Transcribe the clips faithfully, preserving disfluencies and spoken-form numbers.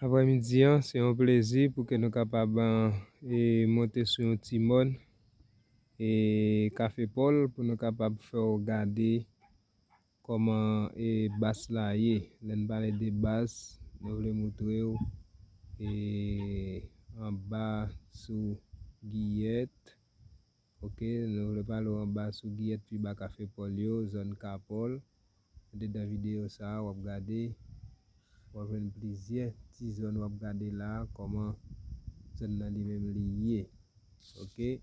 Aprèmidi an, se yon plezi pou ke nou kapab, e, monte sou yon ti mòn, e, Kafe Pòl, pou nou kapab fè w gade kòman, e, bas la ye. Lè n pale de bas, nou vle moutre w, e, anba sou Giyèt. Ok, nou vle pale w anba sou Giyèt pi ba Kafe Pòl yo, zòn Kapòl. Andedan videyo sa a, w ap gade, w ap jwenn plizyè ti zòn w ap gade la a, kòman zòn nan li menm li ye. Ok,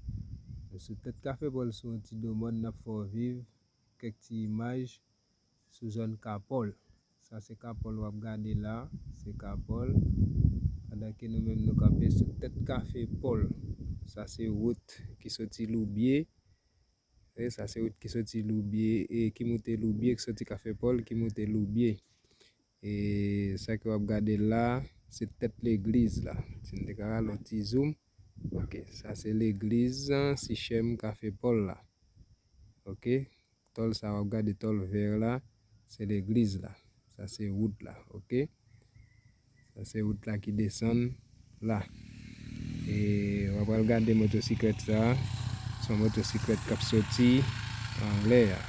sou tèt Kafe Pòl, sou yon ti do mòn, n ap fè w viv kèk ti imaj sou zòn Kapòl. Sa se Kapòl w ap gade la, se Kapòl. Pandan ke nou menm nou kanpe sou tèt Kafe Pòl. Sa se wout ki soti Loubye. E sa se wout ki soti Loubye, e ki moute Loubye, ki soti Kafe Pòl, ki moute Loubye. E sa ke w ap gade la, se tèt legliz la. Si n te ka rale yon ti zoom. Ok, sa se legliz, si chèm Kafe Pòl la. Ok, tòl sa w ap gade, tòl vè la, se legliz la. Sa se wout la, ok? Sa se wout la ki desann la. E w ap pral gade motosiklèt sa a. Se yon motosiklèt k ap soti anlè a.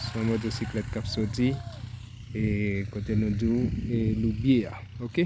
Se yon motosiklèt k ap soti, e kote nou di w, e Loubye a, ok?